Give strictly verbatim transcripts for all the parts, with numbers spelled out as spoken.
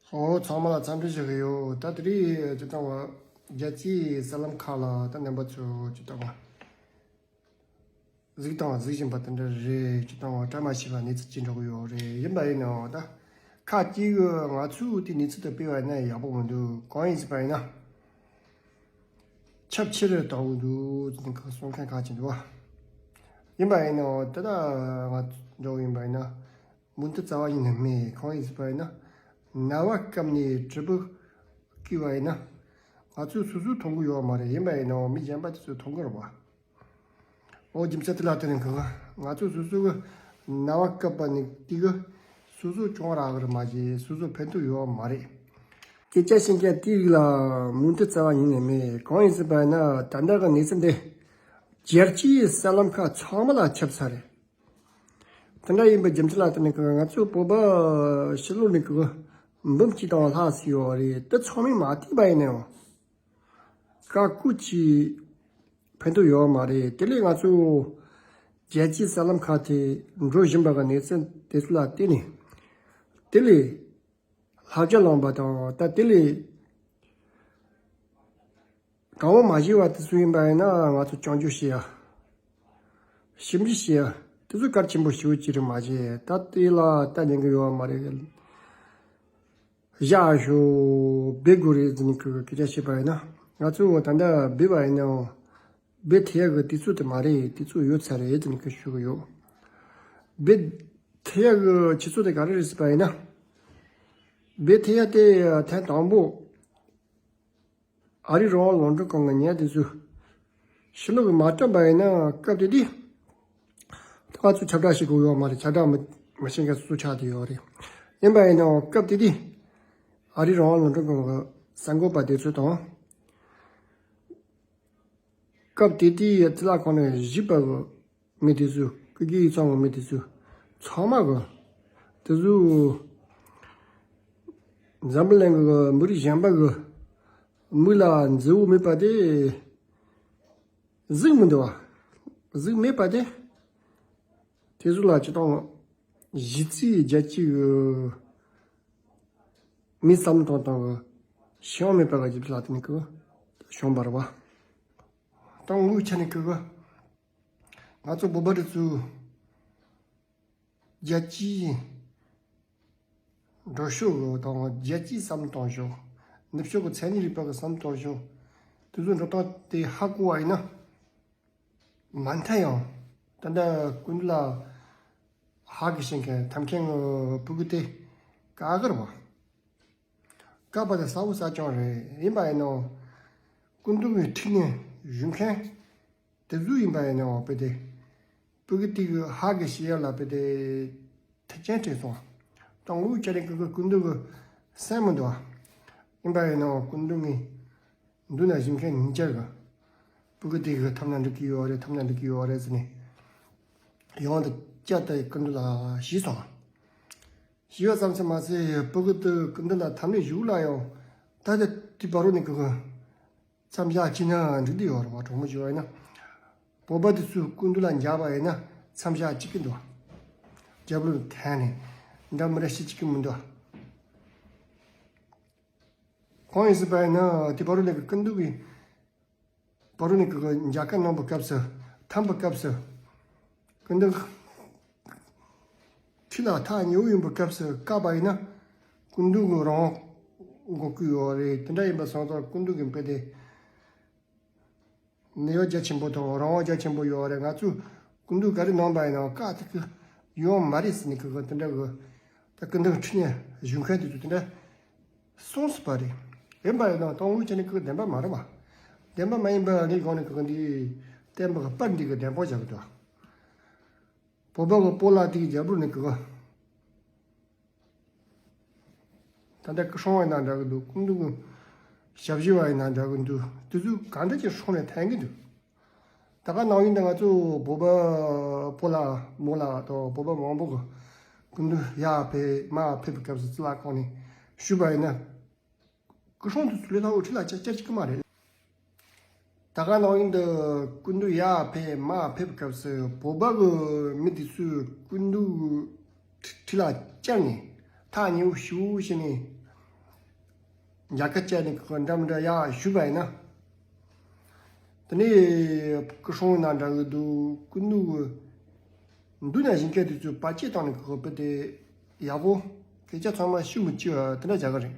ཨོ། ཚང་མ་ལ་འཚམས་འདྲི་ཞུ་གི་ཡོད། ད་དེ་རིང་ཅི་ལྟ་བ་རྒྱལ་སྤྱིའི་གསར་ལམ་ཁག་ལ་ད་རྣམ་པ་ཚོས་ཅི་ལྟ་བ་གཟིགས་དང་གཟིགས་བཞིན་པ་དེ་འདྲ་རེད། ཅི་ལྟ་བ་བཀྲ་མ་ཤིས་པ་གནས་ཚུལ་ཅིག་འགྲོ་གི་ཡོད་རེད། ཡིན་པ་ཡིན་ནའང་ད་ཁག་ཅིག་གིས་ང་ཚོས་དེ་གནས་ཚུལ་དེ་སྤེལ་བ་ཡིན་ན་ཡག་པོ་མི་འདུག་གང་ཡིན་ཟེར་བ་ཡིན་ན། ཁྱབ་ཆེ་རུ་གཏོང་གི་འདུག་ཟེར་ནས་གསུང་མཁན་ཁག་ཅིག་འདུག་བ། ཡིན་པ་ཡིན་ནའང་ད་ལྟ་ང་འདྲ་བོ་ཡིན་པ་ཡིན་ན། མུ་མཐུད་རྩ་བ་ཉིད་ནས་མེད། གང་ཡིན་ཟེར་བ་ཡིན་ན། ནད་པ་བཀབ་ནས་དྲིལ་བུ་བསྐུས་པ་ཡིན་ན། ང་ཚོས་སོ་སོས་མཐོང་གི་ཡོད་མ་རེད། ཡིན་པ་ཡིན་ནའང་མི་གཞན་པ་དེ་ཚོས་མཐོང་གི་རེད་བ། འོ། རྒྱུ་མཚན་དེ་ལ་བརྟེན་ནས་གི་ང་ཚོས་སོ་སོ་གི་ནད་པ་བཀབ་པ་ནི་དེ་གི་སོ་སོ་གྱོང་རག་གི་རེད་མ་གཞི་སོ་སོ་ཕན་ཐོགས་ཡོད་མ་རེད། སྐད་ཆ་བཤད་མཁན་དེ་རིགས་ལ་མུ་མཐུད་རྩ་བ་ཉིད་ནས་མེད། གང་ཡིན་ཟེར་བ་ཡིན་ན། ད་ལྟ་གི་གནས་ཚུལ་འདི་རྒྱལ་སྤྱིའི་གསར་ལམ་ཁག་ཚང་མ་ལ་ཁྱབ་ཚར་རེད། དེ་འདྲ་ཡིན་པའི་རྒྱུ་མཚན་ལ་བརྟེན་ནས་གི་ང་ཚོ་བོད་པ་ཕྱི་ལོགས་ནས་གི་འབུམ་གཅིག་དང་ལྷག་ཙམ་ཡོད་རེད། དེ་ཚང་མས་མ་བལྟས་པ་ཡིན་ནའང་། བཀའ་བཀོད་ཀྱི་ཕན་ཐོགས་ཡོད་མ་རེད། དེ་ལས་ང་ཚོ་རྒྱལ་སྤྱིའི་གསར་ལམ་ཁག་དེ་འགྲོ་བཞིན་པ་གི་གནས་ཚུལ་དེ་ཚོ་ལ་བལྟས་ནས། དེ་ལས་བསླབ་བྱ་བླངས་པ་དང་། ད་དེ་ལས་གང་བ་མ་ཤེས་པ་དེ་ཚོ་ཡིན་པ་ཡིན་ན་ང་ཚོ་སྐྱོན་བརྗོད་བྱེད་ཡ། ཞིབ་འཇུག་བྱེད་ཡ། དེ་ཚོ་གལ་ཆེན་པོ་ཞེ་པོ་ཅིག་རེད་མ་གཞི། ད་དེ་ལ་ལྟ་ཉན་གི་ཡོད་མ་རེད། བཞག་ཞོག་འབད་དགོས་རེད་ཟེར་ནས་ཁོས་སྐད་ཆ་བཤད་པ་ཡིན་ན། ང་ཚོས་ད་ལྟ་འབད་པ་ཡིན་ནའང་འབད་ཐུབ་ཡག་གི་དུས་ཚོད་དེ་མ་རེད། དུས་ཚོད་ཡོལ་ཚར་རེད་ཟེར་ནས་ཁོས་ཞུ་གི་ཡོད། འབད་ཐུབ་ཡག་གི་ཆུ་ཚོད་དེ་ག་རེ་རེད་ཟེར་བ་ཡིན་ན། འབད་ཐུབ་ཡག་དེ་ཐེངས་དང་པོ། ཨ་རིའི་རང་དབང་རླུང་འཕྲིན་ཁང་གི་ཉན་དེ་ཚོས་ཕྱི་ལོགས་ཀྱི་མ་བཀྲམ་པ་ཡིན་ན། སྐབས་དེ་དུས་ད་ང་ཚོས་ཁྱབ་བསྒྲགས་བྱེད་དགོས་ཡོད་མ་རེད། ཁྱབ་བསྒྲགས་མི་མི་བྱེད་མཁན་སོ་སོ་ཆགས་བསྡད་ཡོད་རེད། ཡིན་པ་ཡིན་ནའང་སྐབས་དེ་དུས་ཨ་རིའི་རང་དབང་རླུང་འཕྲིན་ཁང་གི་གསར་འགོད་པ་དེ་ཚོ་དང་། སྐབས་དེ་དུས་ཡི་ཙི་ལ་ཁང་ནས་བཞུགས་པ་གི་མི་དེ་ཚོ། སྐུ་སྒེར་ཡིག་ཚང་གི་མི་དེ་ཚོ་ཚང་མ་གི་དེ་ཚོ་འཛམ་བུ་གླིང་གི་མི་རིགས་གཞན་པ་གི་མི་ལ་མཛེས་པོ་མེད་པ་དེ། གཟུགས་མི་འདུག་བ། གཟུགས་མེད་པ་དེ། དེ་ཚོ་ལ་སྤྱི་བཏང་གཞི་རྩའི་རྒྱལ་སྤྱི་གི་མིའི་བསམ་བློ་གཏོང་སྟངས་གི་ཤེས་ཡོན་མེད་པ་གི་རྒྱུ་མཚན་ལ་བརྟེན་ནས་གི་བྱུང་བ་རེད་བ། དང་དངོས་ཆ་ནས་གི་གི་ང་ཚོ་བོད་པ་རེ་ཚོས་རྒྱལ་སྤྱིའི་འགྲོ་ཕྱོགས་དང་། རྒྱལ་སྤྱིའི་བསམ་བློ་གཏོང་ཕྱོགས། ནུབ་ཕྱོགས་ཀྱི་མཚན་ཉིད་རིག་པ་གི་བསམ་བློ་གཏོང་ཕྱོགས་དེ་ཚོ་འགྲོ་སྟངས་དེ་ཧ་གོ་བ་ཡིན་ན། མ་མཐའ་ཡང་ད་ལྟ་སྐུ་མདུན་ལ་ཧ་གི་བྱེད་མཁན་འཐམ་མཁན་གྱི་ཕྲུ་གུ་དེ་དཀའ་གི་རེད་བ། དཀའ་བ་དེ་གསལ་པོ་གསལ་རྐྱང་རེད། ཡིན་པ་ཡིན་ནའང་སྐུ་མདུན་གྱི་ཁྲི་ནས་བཞུགས་མཁན་དེ་ཚོ་ཡིན་པ་ཡིན་ནའང་དཔེ་དེ་ཕྲུ་གུ་དེ་གི་ཧ་གི་བྱེད་ཡ་ལ་དཔེ་དེ་མཐུན་རྐྱེན་སྤྲད་སོང་། ད་དངོས་ཆ་ནས་ཀུན་ཀུན་སྐུ་མདུན་གྱི་སེམས་མི་འདུག་བ། ཡིན་པ་ཡིན་ནའང་སྐུ་མདུན་གྱི་མདུན་ན་བཞུགས་མཁན་ཉིན་བཅར་གྱི་ཕྲུ་གུ་དེ་གི་འཐམ་ན་འགྲིག་གི་ཡོད་རེད། འཐམ་ན་འགྲིག་གི་ཡོད་རེད་ཟེར་ནས་ཡང་དུ་བསྐྱར་དུ་སྐུ་མདུན་ལ་ཞུས་སོང་། ཞུས་པ་ཙམ་ཞིག་མ་ཟད་ཕྲུ་གུ་དེ་སྐུ་མདུན་ལ་འཐམ་ནས་བཞུགས་ལ་ཡང་ད་དེ་དེ་བར་དུ་ནས་ཀུན་ཀུན། མཚམས་བཞག་བྱས་ན་འགྲིག་གི་ཡོད་རེད་བ། དྲང་མོ་བྱས་པ་ཡིན་ན། བོད་པ་དེ་ཚོས་སྐུ་མདུན་ལ་འཇགས་པ་ཡིན་ན་མཚམས་བཞག་བྱེད་ཀྱི་འདུག་རྒྱབ་ལོགས་འཐེན་ནས་འདྲ་མི་འདྲ་བྱེད་བྱེད་ཀྱི་མི་འདུག་གང་ཡིན་ཟེར་བ་ཡིན་ན་དེ་བར་དུ་ནས་ཀྱི་སྐུ་མདུན་གྱི་བར་དུ་ནས་ཀྱི་མཇལ་ཁ་གནང་བའི་སྐབས་སུ། འཐམ་པའི་སྐབས་སུ། སྐུ་མདུན་ཁྲི་ལ་ཐག་ཉེ་བོ་ཡིན་པའི་སྐབས་སུ་བཀག་པ་ཡིན་ན། སྐུ་མདུན་གྱི་རང་དབང་དགོས་ཀྱི་ཡོད་རེད། དེ་འདྲ་ཡིན་པ་སོང་ཙང་སྐུ་མདུན་གྱི་དཔེ་དེ་ནུས་པ་རྒྱ་ཆེན་པོ་དང་རང་དབང་རྒྱ་ཆེན་པོ་ཡོད་རེད། ང་ཚོས་སྐུ་མདུན་ག་རེ་གནང་པ་ཡིན་ནའང་བཀག་ཐུབ་ཀྱི་ཡོད་མ་རེད་ཟེར་ནས་ཀྱི་དེ་འདྲ་གི་ད་སྐུ་མདུན་ཁྲི་ནས་བཞུགས་མཁན་དེ་ཚོ་དེ་འདྲ་གསུངས་སྲིད་པ་རེད། ཡིན་པ་ཡིན་ནའང་དངོས་གནས་བྱས་ནས་ཀྱི་བདེན་པ་མ་རེད་བ། བདེན་པ་མ་ཡིན་པ་ངས་གོང་ནས་ཀྱི་འདི་བསྟན་པ་གི་པར་འདི་གི་བདེན་དཔང་བཞག་གི་འདུག་བོད་པ་གི་སྤོ་ལགས་དེ་གི་རྒྱབ་ལོགས་ནས་ཀྱི་ད་ལྟ་སྐུ་སྲུང་བ་ཡིན་ན་འདྲ་གི་འདུག་སྐུ་མདུན་གྱི་ཞབས་ཞུ་བ་ཡིན་ན་འདྲ་གི་འདུག་དེ་ཚོས་གང་འདྲ་ཅིག་སྲུང་ནས་འཐེན་གི་འདུག་ད་ག་ནང་བཞིན་དུ་ང་ཚོ་བོད་པ་སྤོ་ལགས་རྨོ་ལགས་དང་བོད་པ་མང་པོ་གི་སྐུ་མདུན་ཡར་ཕེབས་མར་ཕེབས་པའི་སྐབས་སུ་ཙི་ལ་ཁང་ནས་ཞུས་པ་ཡིན་ན། སྐུ་སྲུང་དེ་ཚོ་ལས་སླ་བོ་ཁྲི་ལ་བཅར་བཅར་གྱི་མ་རེད། ད་ག་ནང་བཞིན་དུ་སྐུ་མདུན་ཡར་ཕེབས་མར་ཕེབས་པའི་སྐབས་སུ་བོད་པ་གི་མི་དེ་ཚོས་སྐུ་མདུན་ཁྲི་ལ་བཅར་ནས་ཐག་ཉེ་བོ་ཞུ་བྱས་ནས་ རྒྱ་གར་བཅས་ནས་ཁོ་འདྲ་མི་འདྲ་ཡག་ཞུས་པ་ཡིན་ན། དེ་ནས་སྐུ་སྲུང་ན་འདྲ་གི་འདུག་སྐུ་ནུ་གི་འདུག་ན་གཞིས་ཀ་དེ་ཚོས་བར་ཆད་བཏང་ནས་ཁོ་དཔེ་དེ་ཡག་པོ་སྐད་ཆ་ཚང་མ་ཤི་མི་ཅི་དེ་འདྲ་བྱ་གི་རེད།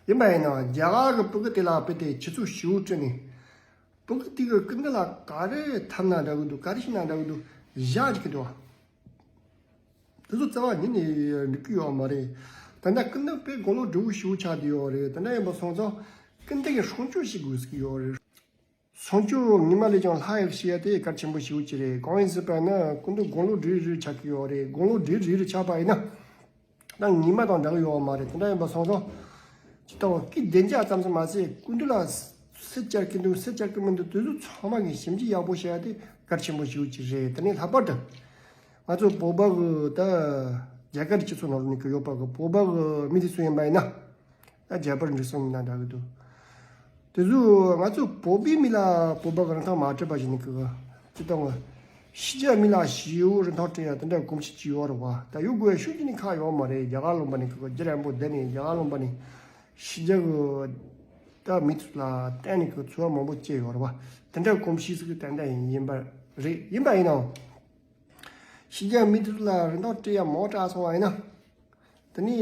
ཡིན་པ་ཡིན་ན་རྒྱ་གར་གི་ཕྲུ་གུ་དེ་ལ་དཔེ་དེ་ཆུ་ཚོད་ཞེ་པོ་སྤྲད་ནས། ཕྲུ་གུ་དེ་གི་སྐུ་མདུན་ལ་ག་རེ་འཐམ་ན་འདྲ་གི་འདུག་ག་རེ་བྱས་ན་འདྲ་གི་འདུག་བཞག་འཇུག་གི་འདུག་དེ་ཚོ་རྩ་བ་ཉིད་ནས་འགྲིག་གི་ཡོད་མ་རེད། ད་ལྟ་སྐུ་མདུན་དཔེ་དགུང་ལོ་བགྲེས་པོ་ཞེ་པོ་ཆགས་བསྡད་ཡོད་རེད། དེ་འདྲ་ཡིན་པ་སོང་ཙང་སྐུ་མདུན་གྱི་སྲུང་སྐྱོབ་བྱེད་དགོས་ཀྱི་ཡོད་རེད། སྲུང་སྐྱོབ་ཉི་མ་ལས་ཀྱང་ལྷག་ཡག་བྱེད་ཡ་དེ་གལ་ཆེན་པོ་ཞེ་པོ་ཅིག་རེད། གང་ཡིན་ཟེར་བ་ན་སྐུ་མདུན་དགུང་ལོ་བགྲེས་རེ་ཆགས་ཀྱི་ཡོད་རེད། དགུང་ལོ་བགྲེས་རེ་རེ་ཆགས་པ་ཡིན་ན། ད་ཉི་མ་དང་འདྲ་གི་ཡོད་མ་རེད། དེ་འདྲ་ཡིན་པ་སོང་ཙང་། ཅི་ལྟ་བུ་སྐུ་བདེ་འཇགས་ཙམ་ཞིག་མ་ཟད་སྐུ་མདུན་ལ་སུ་བཅར་གི་འདུག་སུ་བཅར་གི་མི་འདུག་དེ་ཚོ་ཚང་མ་གི་ཞིབ་འཇུག་ཡག་པོ་བྱས་ཏེ་གལ་ཆེན་པོ་ཞིག་ཅིག་རེད། དེ་ནས་ལྷག་པར་དུ་ང་ཚོ་བོད་པ་གི་ད་རྒྱ་གར་སྤྱི་ཚོགས་ནང་ལ་ནི་གི་ཡོད་པ་གི་བོད་པ་གི་མི་དེ་ཚོ་ཡིན་པ་ཡིན་ན། ད་རྒྱ་བལ་འབྲུག་གསུམ་ཡིན་ན་འདྲ་གི་འདུག་དེ་ཚོ་ང་ཚོ་བོད་པའི་མི་ལ་བོད་པ་གི་རིན་ཐང་མ་སྤྲད་པ་ཞིག་ནི་གི་ཅི་ལྟ་བུ། ཕྱི་རྒྱལ་མི་ལ་ཞེ་པོ་རིན་ཐང་སྤྲད་ཡ་དེ་འདྲ་གོམས་གཤིས་ཅིག་ཡོད་རེད་བ། ད་ཡོད་དགོས་ཤུགས་ཀྱི་ནི་ཁག་ཡོད་མ་རེད། རྒྱ་གར་ལུང་པ་ནས་ཁོ་རྒྱ་རིང་པོ་བསྡད་ནས་རྒྱ་གར་ལུང་པ་ནས་ཕྱི་རྒྱལ་གི་ད་མི་ཚོ་ལ་བརྟེན་ནས་ཁོ་འཚོ་བ་མང་པོ་སྐྱེལ་ཡོད་རེད་བ། དེ་འདྲ་གོམས་གཤིས་ཟིག་གི་ཏན་ཏན་ཡིན་པ་རེད། ཡིན་པ་ཡིན་ནའང་། ཕྱི་རྒྱལ་མི་ཚོ་ལ་རིན་ཐང་སྤྲད་ཡ་མང་དྲགས་སོང་བ་ཡིན་ན། དེ་ནི་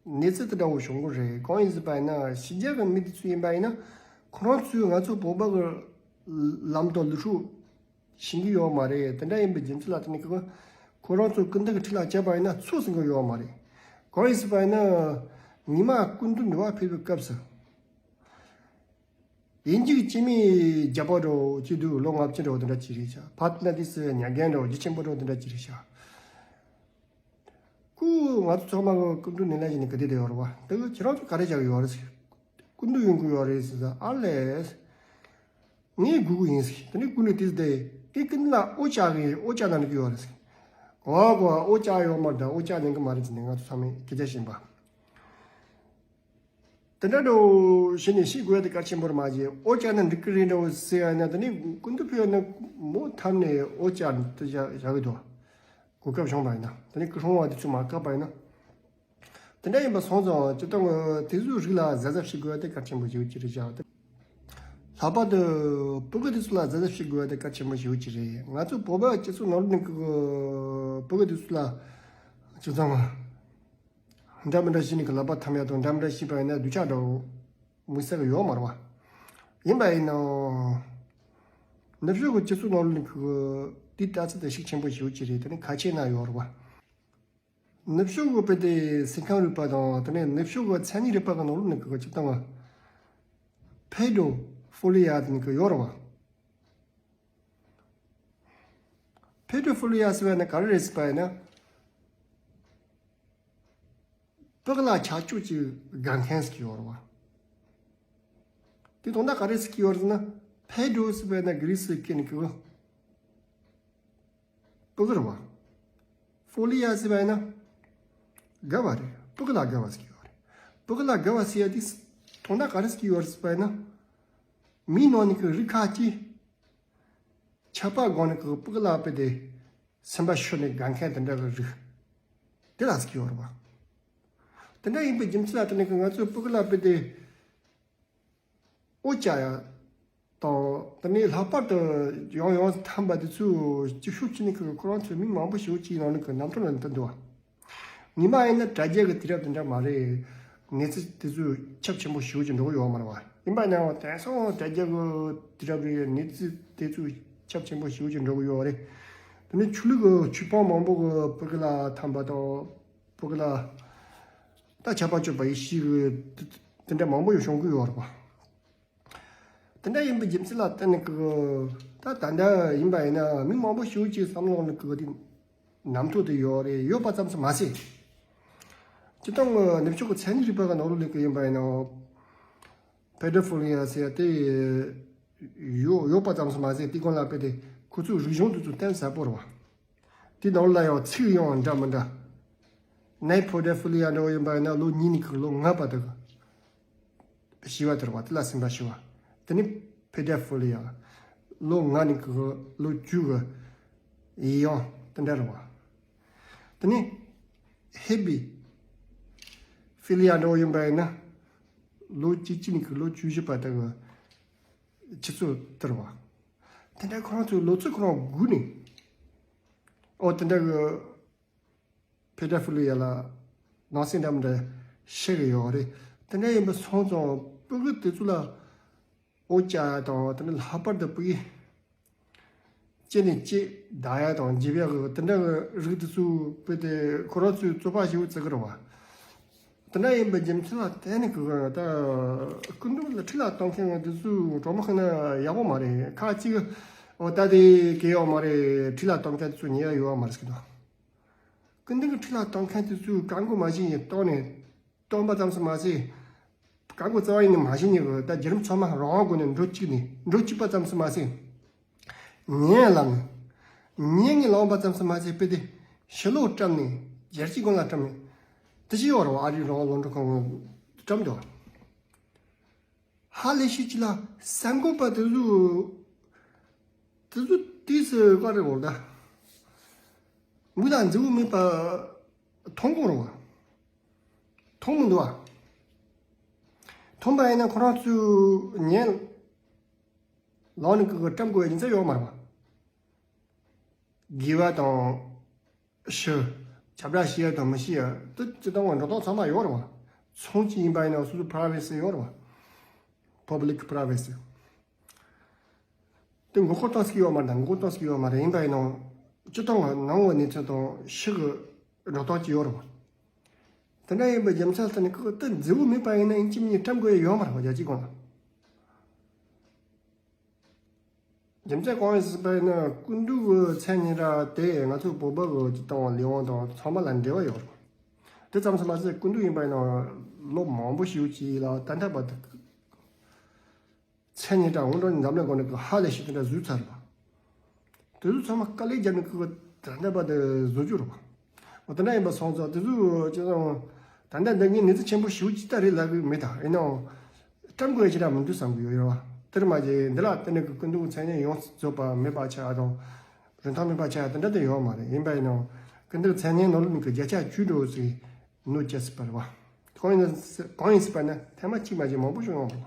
གནས་ཚུལ་དེ་འདྲ་བོ་བྱུང་གི་རེད། གང་ཡིན་ཟེར་བ་ཡིན་ན་ཕྱི་རྒྱལ་གི་མི་དེ་ཚོ་ཡིན་པ་ཡིན་ན་ཁོ་རང་ཚོས་ང་ཚོ་བོད་པ་གི་ལམ་དང་ལུགས་སྲོལ་ཤེས་ཀྱི་ཡོད་མ་རེད། དེ་འདྲ་ཡིན་པའི་རྒྱུ་མཚན་ལ་བརྟེན་ནས་ཁོ་ཁོ་རང་ཚོ་སྐུ་མདུན་གྱི་འཁྲིས་ལ་བཅར་བ་ཡིན་ན་ཚུར་ཟིན་གྱི་ཡོད་མ་རེད། གང་ཡིན་ཟེར་བ་ཡིན་ན་ཉི་མ་སྐུ་མདུན་འགྲུལ་བ་ཕེབས་པའི་སྐབས་སུ། དབྱིན་ཇིའི་སྤྱི་མིས་རྒྱལ་པོ་འགྲོ་ཅི་འདུག་ལོ་ལྔ་བཅུ་འགྲོ་དེ་འདྲ་ཅི་རེད་ཤག་ཕ་ཏི་ན་དིས་སུ་མྱ་རྒན་འགྲོ་རྒྱུ་ཆེན་པོ་འགྲོ་དེ་འདྲ་ཅི་རེད་ཤག་སྐུ་ང་ཚོ་ཚང་མ་གི་སྐུ་མདུན་ནས་ལན་ཞིག་ནས་ག་དེ་དེ་ཡོད་རེད་བ། དེ་གི་ཁྱེད་རང་ཚོ་ག་རེ་བྱ་གི་ཡོད་རེད་ཟེར། སྐུ་མདུན་ཡོང་གི་ཡོད་རེད་ཟེར། ཨ་ལས། ངས་སྒུག་གི་ཡིན་ཟེར། དེ་ནས་སྐུ་མདུན་དེ་ཟེར། ཏེ་སྐུ་མདུན་ལ་འོ་ཅག་གི་འོ་ཅག་ན་འགྲིག་གི་ཡོད་རེད་ཟེར། གོ་གོ་འོ་ཅག་ཡོད་མ་རེད། འོ་ཅག་ཉན་གི་མ་རེད་ཟེར་ནས་ང་ཚོ་ཚང་མས་སྐད་ཆ་བཤད་པ། དེ་འདྲ་འགྲོ་བྱས་ནས་ཤེས་དགོས་ཡ་དེ་གལ་ཆེན་པོ་རེད་མ་གཞི། འོ་ཅག་ན་འགྲིག་གི་རེད་འགྲོ་ཟེར་ཡ་ན། དེ་ནས་སྐུ་མདུན་ཕེབས་ཡ་ན་མོ་འཐམ་ནས་འོ་ཅག་དེ་བཞག་བཞག་གི་འདུག་གོ་སྐབས་བྱུང་བ་ཡིན་ན། དེ་ནས་སྐུ་སྲུང་བ་དེ་ཚོས་མ་བཀག་པ་ཡིན་ན། དེ་འདྲ་ཡིན་པ་སོང་ཙང་སྤྱིར་བཏང་གི་དེ་ཚོའི་རིགས་ལ་གཟབ་གཟབ་བྱེད་དགོས་ཡ་དེ་གལ་ཆེན་པོ་ཞིག་ཅིག་རེད་བཞག་ལྷག་པར་དུ་ཕྲུ་གུ་དེ་ཚོ་ལ་གཟབ་གཟབ་བྱེད་དགོས་ཡ་དེ་གལ་ཆེན་པོ་ཞིག་ཅིག་རེད། ང་ཚོ་བོད་པ་སྤྱི་ཚོགས་ནང་ལ་ནི་གི་ཕྲུ་གུ་དེ་ཚོ་ལ་སྤྱིར་བཏང་གི་འདྲ་མི་འདྲ་བྱས་ནས་གི་ལག་པ་འཐམ་ཡ་དང་འདྲ་མི་འདྲ་བྱས་པ་ཡིན་ན་སྡུག་ཅག་འདྲ་བོ་མི་ཟེར་གི་ཡོད་མ་རེད་བ། ཡིན་པ་ཡིན་ནའང་ནུབ་ཕྱོགས་ཀྱི་སྤྱི་ཚོགས་ནང་ལ་ནི་གི་དེའི་ལྟ་ཚུལ་དེ་ཤུགས་ཆེན་པོ་ཞིག་ཅིག་རེད། དེ་ནི་ཁ་ཆེ་ན་ཡོད་རེད་བ། ནུབ་ཕྱོགས་ཀྱི་དཔེ་དེ་སེམས་ཁམས་རིག་པ་དང་དེ་ནས་ནུབ་ཕྱོགས་ཀྱི་མཚན་ཉིད་རིག་པ་གི་ནང་ལ་ནི་གི་སྤྱིར་བཏང་གི་པེ་ཌོ་ཕི་ལི་ཡ་དེ་ནི་གི་ཡོད་རེད་བ། པེ་ཌོ་ཕི་ལི་ཡ་ཟེར་བ་ནི་ག་རེ་རེད་ཟེར་བ་ཡིན་ན། སྤུ་གུ་ལ་ཆགས་སྤྱོད་ཅིག་དགའ་མཁན་ཟིག་ཡོད་རེད་བ། དེ་དོན་དག་ག་རེ་ཟིག་ཡོད་རེད་ཟེར་ན། པེ་ཌོ་ཟེར་བ་ཡིན་ན་གྷི་རི་སི་སྐད་ནས་གི་སྤུ་གུ་རེད་བ། ཕི་ལི་ཡ་ཟེར་བ་ཡིན་ན་དགའ་བ་རེད། སྤུ་གུ་ལ་དགའ་བ་ཟིག་ཡོད་རེད། སྤུ་གུ་ལ་དགའ་བ་ཟེར་ཡ་དེ་དོན་དག་ག་རེ་ཟིག་ཡོད་རེད་ཟེར་བ་ཡིན་ན། མིའི་ནང་ནས་གི་རིགས་ཁ་ཅིག་ཆད་པ་དགོངས་ནས་གི་སྤུ་གུ་ལ་དཔེ་དེ་སེམས་པ་ཤོར་ནས་དགའ་མཁན་དེ་འདྲ་གི་རིགས་དེ་ལ་ཟིག་ཡོད་རེད་བ། དེ་འདྲ་ཡིན་པའི་རྒྱུ་མཚན་ལ་བརྟེན་ནས་གི་ང་ཚོའི་སྤུ་གུ་ལ་དཔེ་དེ་འོ་བཅག་ཡ་དང་། དེ་ནས་ལྷག་པར་དུ་ཡང་ཡང་འཐམ་པ་དེ་ཚོས་ཅི་ཤུགས་ཆེ་ནས་གི་ཁོ་རང་ཚོའི་མི་མང་པོ་ཞིག་ཅིག་ནང་ནས་གི་རྣམ་ཐར་ལ་འདི་འདུག་བ། ཉི་མ་ཡིན་ན་དྲ་རྒྱ་གི་དུས་རབས་དེ་འདྲ་མ་རེད། གནས་ཚུལ་དེ་ཚོ་ཁྱབ་ཆེན་པོ་ཞེ་པོ་ཅིག་འགྲོ་གི་ཡོད་མ་རེད་བ། ཡིན་པ་ཡིན་ནའང་དེང་སང་དྲ་རྒྱ་གི་དུས་རབས་རེད། གནས་ཚུལ་དེ་ཚོ་ཁྱབ་ཆེན་པོ་ཞེ་པོ་ཅིག་འགྲོ་གི་ཡོད་རེད། དེ་ནས་ཆོས་ལུགས་ཀྱི་ཆོས་དཔོན་མང་པོ་གི་སྤུ་གུ་ལ་འཐམ་པ་དང་། སྤུ་གུ་ལ་ད་ཆད་པ་གཅོད་པ་ཡེ་ཤེས་ཀྱི་དེ་འདྲ་མང་པོ་ཡང་བྱུང་གི་ཡོད་རེད་བ། དེ་འདྲ་ཡིན་པའི་རྒྱུ་མཚན་ལ་བརྟེན་ནས་ཀི་ད་ད་ལྟ་ཡིན་པ་ཡིན་ན་མི་མང་པོ་ཞིག་ཅིག་བསམ་བློ་ནི་ཀི་དེ་རྣམ་རྟོག་དེ་ཡོད་རེད། ཡོད་པ་ཙམ་དུ་མ་ཟད། སྤྱིར་བཏང་གི་ནུབ་ཕྱོགས་ཀྱི་མཚན་ཉིད་རིག་པ་གི་ནང་ལོགས་ལ་ཀི་ཡིན་པ་ཡིན་ན། པེ་ཌོ་ཕི་ལི་ཡ་ཟེར་ཡ་དེ་ཡོད་ཡོད་པ་ཙམ་དུ་མ་ཟད། དེ་སྒང་ལ་དཔེ་དེ་ཁོ་ཚོའི་རིག་གཞུང་དེ་ཚོ་གཏན་ཟབ་པོ་རེད་བ། དེ་ནང་ལ་ཡང་ཚིག་ཡང་འདྲ་མི་འདྲ། ནའི་པེ་ཌོ་ཕི་ལི་ཡ་འདྲ་བོ་ཡིན་པ་ཡིན་ན་ལོ་གཉིས་ནས་ཀི་ལོ་ལྔ་བར་དུ་ཞི་བ་དེ་རེད་བ། དེ་ལ་སེམས་པ་ཞི་བ། དེ་ནི་པེ་ཌོ་ཕི་ལི་ཡ། ལོ་ལྔ་ནས་ཀི་ལོ་བཅུ་གི་ཡི་ཡང་དེ་འདྲ་རེད་བ། དེ་ནི་ཧེ་པི། ཕི་ལི་ཡ་འདྲ་བོ་ཡིན་པ་ཡིན་ན། ལོ་བཅུ་གཅིག་ནས་ལོ་བཅུ་བཞི་བར་དུ་གི་ཆུ་ཚོད་དེ་རེད་བ། དེ་འདྲ་ཁོ་རང་ཚོའི་ལོ་ཚོད་ཁོ་རང་སྒུག་ནས། ཨོ་དེ་འདྲ་གི་ཕེ་ཏྲ་ཕི་ལི་ཡ་ལ་ནང་སེམས་འདྲ་མི་འདྲ་བཤད་གི་ཡོད་རེད། དེ་འདྲ་ཡིན་པ་སོང་ཙང་ཕྲུ་གུ་དེ་ཚོ་ལ་འོ་བཅའ་ཡ་དང་དེ་འདྲ་ལྷག་པར་དུ་ཕྲུ་གུ་གཅིག་ནས་གཅིག་བདའ་ཡ་དང་འཇིབ་ཡ་གི་དེ་འདྲ་གི་རིགས་དེ་ཚོ་དཔེ་དེ་ཁོ་རང་ཚོའི་རྩོད་པ་ཞེ་པོ་བརྩི་གི་རེད་བ། དེ་འདྲ་ཡིན་པའི་རྒྱུ་མཚན་ལ་བརྟེན་ནས་གི་ད་སྐུ་མདུན་ལ་ཁྲི་ལ་གཏོང་མཁན་དེ་ཚོ་གྲོགས་མོ་ཁེངས་ན་ཡག་པོ་མ་རེད། ཁ་ཅིག་འོ་ད་དེ་གལ་ཡོད་མ་རེད། ཁྲི་ལ་གཏོང་མཁན་དེ་ཚོ་ཉན་ཡ་ཡོད་མ་རེད་ཟེར་གི་འདུག་སྐུ་མདུན་གྱི་ཁྲི་ལ་གཏོང་མཁན་དེ་ཚོས་བཀའ་བསྒོ་མ་བྱས་ནས་གཏོང་ནས་གཏོང་པ་ཙམ་ཞིག་མ་ཟད། བཀའ་བསྒོ་རྩ་བ་ཉིད་ནས་མ་བྱས་ནས་གི་ད་བརྒྱུད་རིམ་ཚང་མ་རང་དབང་སྒོ་ནས་འགྲོ་གཅིག་ནས་འགྲོ་གཅིག་པ་ཙམ་ཞིག་མ་ཟད། ཉན་ལངས། ཉན་ངེས་ལངས་པ་ཙམ་ཞིག་མ་ཟད་དཔེ་དེ་ཕྱི་ལོགས་བཀྲམ་ནས་རྒྱལ་སྤྱིའི་སྒང་ལ་བཀྲམ་ནས་དེ་ཅི་ཡོད་རེད་བ། ཨ་རིའི་རང་དབང་རླུང་འཕྲིན་ཁང་བཀྲམ་འདུག་ཧ་ལས་ཤིག་ཅིག་ལ་གསར་འགོད་པ་དེ་ཚོ་དེ་ཚོ་དུས་སུ་ག་རེ་གོ་ད་མིག་ལ་མཛེས་པོ་མེད་པ་མཐོང་གོ་རེད་བ། མཐོང་མི་འདུག་བ། མཐོང་པ་ཡིན་ན་ཁོ་རང་ཚོས་ཉན་ལངས་ནས་གི་བཀྲམ་དགོས་ཡ་རྒྱུ་མཚན་ཡོད་མ་རེད་བ། དགེ་བ་དང་ཞི། ཁྱབ་བསྒྲགས་ཤེས་ཡ་དང་མི་ཤེས་ཡ་དེ་སྤྱིར་བཏང་བ་འགྲོ་སྟངས་ཚང་མ་ཡོད་རེད་བ། ཚོང་གཅིག་ཡིན་པ་ཡིན་ན་སོ་སོ་privacy་ཡོད་རེད་བ། Public privacy། དེ་མགོ་སྐོར་གཏོང་སྲིད་ཡོད་མ་རེད། མགོ་སྐོར་གཏོང་སྲིད་ཡོད་མ་རེད། ཡིན་པ་ཡིན་ནའང་སྤྱིར་བཏང་གི་ནང་གི་གནས་ཚུལ་དང་ཕྱི་གི་འགྲོ་སྟངས་ཀྱི་ཡོད་རེད་བ། དེ་འདྲ་ཡིན་པའི་རྒྱུ་མཚན་ལ་བརྟེན་ནས་ཁོ་དེ་མཛེས་པོ་མེད་པ་ཡིན་ན་ཡིན་གཅིག་མིན་གཅིག་བཀྲམ་དགོས་ཡ་ཡོད་མ་རེད་བ། རྒྱལ་སྤྱིའི་སྒང་ལ། རྒྱུ་མཚན་གང་ཡིན་ཟེར་བ་ཡིན་ན་སྐུ་མདུན་གྱི་མཚན་སྙན་གྲགས་དེ་ང་ཚོ་བོད་པ་གི་སྤྱིར་བཏང་ལས་དབང་དང་ཚང་མ་ལ་འབྲེལ་བ་ཡོད་རེད། དེ་ཙམ་ཞིག་མ་ཟད་སྐུ་མདུན་ཡིན་པ་ཡིན་ན་ལོ་མང་པོ་ཞིག་ཅིག་ལ་ད་ལྟ་བར་དུ་མཚན་སྙན་གྲགས་དངོས་འབྲེལ་འཛམ་གླིང་སྒང་ནས་ཧ་ལས་ཤིག་དེ་འདྲ་བཟོས་ཚར་བ། དེ་ཚོ་ཚང་མ་དཀའ་ལས་བརྒྱབ་ནས་ཁོ་ད་ལྟ་བར་དུ་བཟོ་རྒྱུ་རེད་བ། འོ་དེ་འདྲ་ཡིན་པ་སོང་ཙང་དེ་ཚོ་ཅི་ཙང་ད་ལྟ་འདི་ངས་གནས་ཚུལ་ཆེན་པོ་ཞེ་པོ་ཅིག་ལྟ་རེད་ལབ་གི་མེད། ད་ཡིན་ནའང་བཀྲམ་དགོས་ཡ་ཅིག་ར་མི་འདུག་བསམ་གི་ཡོད་རེད་བ། དེར་མ་ཟད་འདི་ལ་བརྟེན་ནས་ཀྱི་སྐུ་མདུན་མཚན་སྙན་ཡོངས་རྫོགས་པ་མེད་པ་ཆགས་དང་རིན་ཐང་མེད་པ་ཆགས་དེ་འདྲ་དེ་ཡོད་མ་རེད། ཡིན་པ་ཡིན་ནའང་སྐུ་མདུན་མཚན་སྙན་ནང་ལོགས་ནས་ཀྱི་བརྒྱ་ཆ་བཅུ་འགྲོ་ཟིག་གནོད་སྐྱེལ་སྲིད་པ་རེད་བ། གང་ཡིན་གང་ཡིན་སྲིད་པ་ན་ཐེངས་མ་གཅིག་མ་གཅིག་མང་པོ་བྱུང་ཡོང་བ་རེད་བ།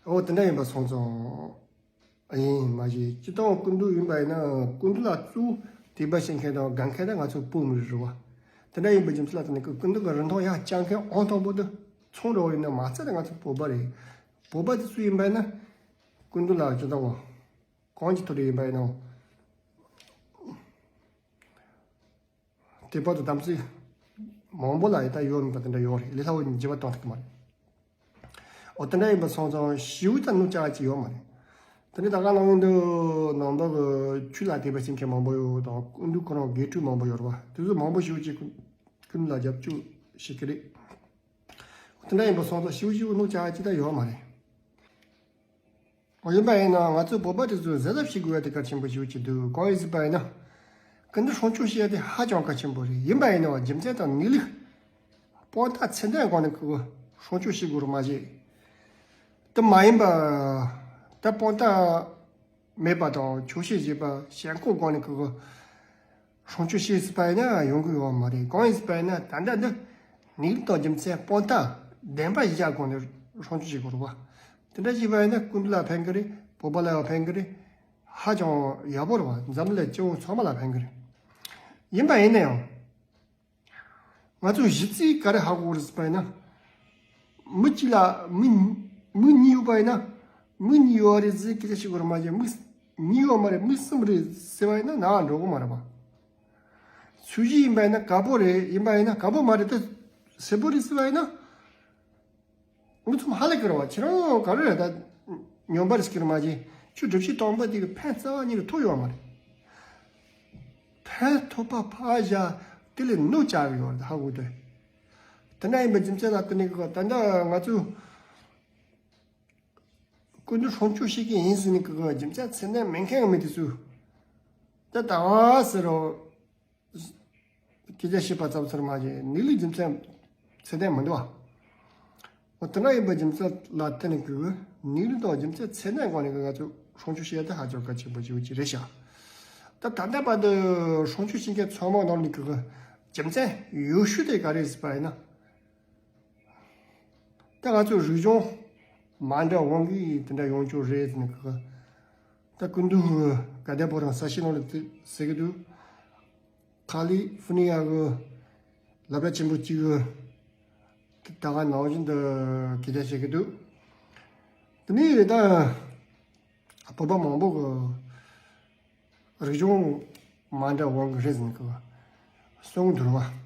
འོ་དེ་འདྲ་ཡིན་པ་སོང་ཙང་། ཡིན་མ་གཞི་སྤྱིར་བཏང་སྐུ་མདུན་ཡིན་པ་ཡིན་ན་སྐུ་མདུན་ལ་གཙོ་བོ་དད་པ་བྱེད་མཁན་དང་དགའ་མཁན་དེ་ང་ཚོ་བོད་མི་རིགས་རེད་བ། དེ་འདྲ་ཡིན་པའི་རྒྱུ་མཚན་ལ་བརྟེན་ནས་སྐུ་མདུན་གྱི་རིན་ཐང་ཡར་བསྐྱང་མཁན་ཨང་དང་པོ་དེ་ཚོང་རོགས་ཡིན་ན་མ་ཚད་ང་ཚོ་བོད་པ་རེད། བོད་པ་དེ་ཚོ་ཡིན་པ་ཡིན་ན་སྐུ་མདུན་ལ་སྤྱིར་བཏང་གང་གི་ཐོག་ནས་ཡིན་པ་ཡིན་ནའང་། དེ་བར་དུ་དམ་ཚིག་མང་པོ་ལ་ཡི་ད་ཡོད་མིན་པ་དེ་འདྲ་ཡོད་རེད། ལས་སླ་བོ་འགྱུར་བ་གཏོང་ཐུབ་ཀྱི་མ་རེད། འོ་དེ་འདྲ་ཡིན་པ་སོང་ཙང་ཞེ་པོ་ད་གནོད་བྱ་ཅིག་ཡོད་མ་རེད། དེ་ནས་ད་ག་ནང་བཞིན་དུ་ནང་པ་གི་ཆོས་ལ་དད་པ་བྱེད་མཁན་མང་པོ་ཡོད་དང་སྐུ་མདུན་ཁོ་རང་དགེ་ཕྲུག་མང་པོ་ཡོད་རེད་བ། དེ་ཚོ་མང་པོ་ཞེ་པོ་ཅིག་ཀུན་ཀུན་ལ་རྒྱབ་སྐྱོར་བྱེད་ཀྱི་རེད། འོ་དེ་འདྲ་ཡིན་པ་སོང་ཙང་ཞེ་པོ་ཞེ་པོ་གནོད་བྱ་ཅིག་ད་ཡོད་མ་རེད། འོ་ཡིན་པ་ཡིན་ན་ང་ཚོ་བོད་པ་དེ་ཚོས་གཟབ་གཟབ་བྱེད་དགོས་ཡ་དེ་གལ་ཆེན་པོ་ཞིག་ཅིག་འདུག་གང་ཡིན་ཟེར་བ་ཡིན་ན། སྐུ་མདུན་སྲུང་སྐྱོབ་བྱེད་ཡ་དེ་ཧ་ཅང་གལ་ཆེན་པོ་རེད། ཡིན་པ་ཡིན་ན་རྒྱུ་མཚན་དང་གནས་ལུགས་དཔང་རྟགས་ཚད་ལྡན་སྒང་ནས་ཁོ་སྲུང་སྐྱོབ་བྱེད་དགོས་རེད་མ་གཞི། དེ་མ་ཡིན་པ་ད་དཔང་རྟགས་མེད་པ་དང་ཆོག་ཤེས་བྱེད་པ་ཞེན་ཁོག་སྒང་ནས་ཁོ་སྲུང་སྐྱོབ་བྱེད་སྲིད་པ་ཡིན་ན་ཡོང་གི་ཡོད་མ་རེད། གང་ཡིན་ཟེར་བ་ཡིན་ན་ད་ལྟ་འདི་གནས་ལུགས་དང་རྒྱུ་མཚན་དཔང་རྟགས་ལྡན་པ་ཡིན་ཡ་སྒང་ནས་སྲུང་སྐྱོབ་བྱེད་དགོས་རེད་བ། དེ་འདྲ་བྱས་པ་ཡིན་ན་སྐུ་མདུན་ལ་ཕན་གི་རེད། བོད་པ་ལ་ཡང་ཕན་གི་རེད། ཧ་ཅང་ཡག་པོ་རེད་བ། འཛམ་གླིང་སྤྱི་བོ་ཚང་མ་ལ་ཕན་གི་རེད། ཡིན་པ་ཡིན་ན་ཡང་། ང་ཚོ་གཞི་རྩའི་ག་རེ་ཧ་གོ་རེད་ཟེར་བ་ཡིན་ན། མི་གཅིག་ལ་མི་མི་གཉིས་ཡོད་པ་ཡིན་ན། མི་གཉིས་ཡོད་རེད་ཟེར་སྐད་ཆ་བཤད་དགོས་རེད་མ་གཞི་མི་གཉིས་ཡོད་མ་རེད་མི་གསུམ་རེད་ཟེར་བ་ཡིན་ན་ནང་འགྲོ་གི་མ་རེད་པ། ཚོས་གཞི་ཡིན་པ་ཡིན་ན་དཀར་པོ་རེད། ཡིན་པ་ཡིན་ན་དཀར་པོ་མ་རེད་དེ་སེར་པོ་རེད་ཟེར་བ་ཡིན་ན། མི་ཚང་མ་ཧ་ལས་ཀྱི་རེད་བ། ཁྱེད་རང་ག་རེ་རེད་ད་ཉོན་པ་རེད་ཟེར་གྱི་རེད་མ་གཞི་ཁྱོད་སྒྲུབ་བྱེད་སྟོང་པ་དེ་གི་ཕན་རྩ་བ་ཉིད་ནས་ཐོགས་ཡོད་མ་རེད། ཕན་ཐོགས་པ་ཕར་བཞག་དེ་ལས་གནོད་བྱ་གི་ཡོད་རེད་ཧ་གོ་དོན། དེ་འདྲ་ཡིན་པའི་རྒྱུ་མཚན་ལ་བརྟེན་ནས་གི་ད་ལྟ་ང་ཚོས་སྐུ་མདུན་སྲུང་སྐྱོབ་བྱེད་ཀྱི་ཡིན་ཟེར་ནས་གི་རྒྱུ་མཚན་ཚད་ལྡན་མེད་མཁན་གི་མི་དེ་ཚོས་ད་ད་ཟེར་རོ། སྐད་ཆ་བཤད་པ་ཙམ་ཟེར་མ་བྱས་གནས་ལུགས་རྒྱུ་མཚན་ཚད་ལྡན་མི་འདུག་བ། འོ་དེ་འདྲ་ཡིན་པའི་རྒྱུ་མཚན་ལ་བརྟེན་ནས་གི་གནས་ལུགས་དང་རྒྱུ་མཚན་ཚད་ལྡན་སྒང་ནས་གི་ང་ཚོས་སྲུང་སྐྱོབ་བྱེད་ཡ་དེ་ཧ་ཅང་གལ་ཆེན་པོ་ཞིག་ཅིག་རེད་ཤག་ད་ད་ལྟ་བར་དུ་སྲུང་སྐྱོབ་བྱེད་མཁན་ཚང་མ་ནང་ནས་གི་རྒྱུ་མཚན་ཡོད་ཤོས་དེ་ག་རེ་ཟེར་བ་ཡིན་ན། ད་ང་ཚོ་རིག་གཞུང་མ་འདྲ་དབང་གིས་དེ་འདྲ་ཡོང་རྒྱུ་རེད་ཟེར་ནས་གི། ད་སྐུ་མདུན་གི་ག་དེ་པོ་རང་གསལ་བཤད་ནང་ལ་དེ་ཟེར་གི་འདུག་ཁ་ལི་ཧྥི་ནི་ཡ་གི་སློབ་གྲྭ་ཆེན་པོ་གཅིག་གི་ད་ག་ནང་བཞིན་དུ་སྐད་ཆ་བཤད་གི་འདུག་དེ་ནས་ད་བོད་པ་མང་པོ་གི་རིག་གཞུང་མ་འདྲ་དབང་གིས་རེད་ཟེར་ནས་གི་གསུང་གི་འདུག་རེད་བ།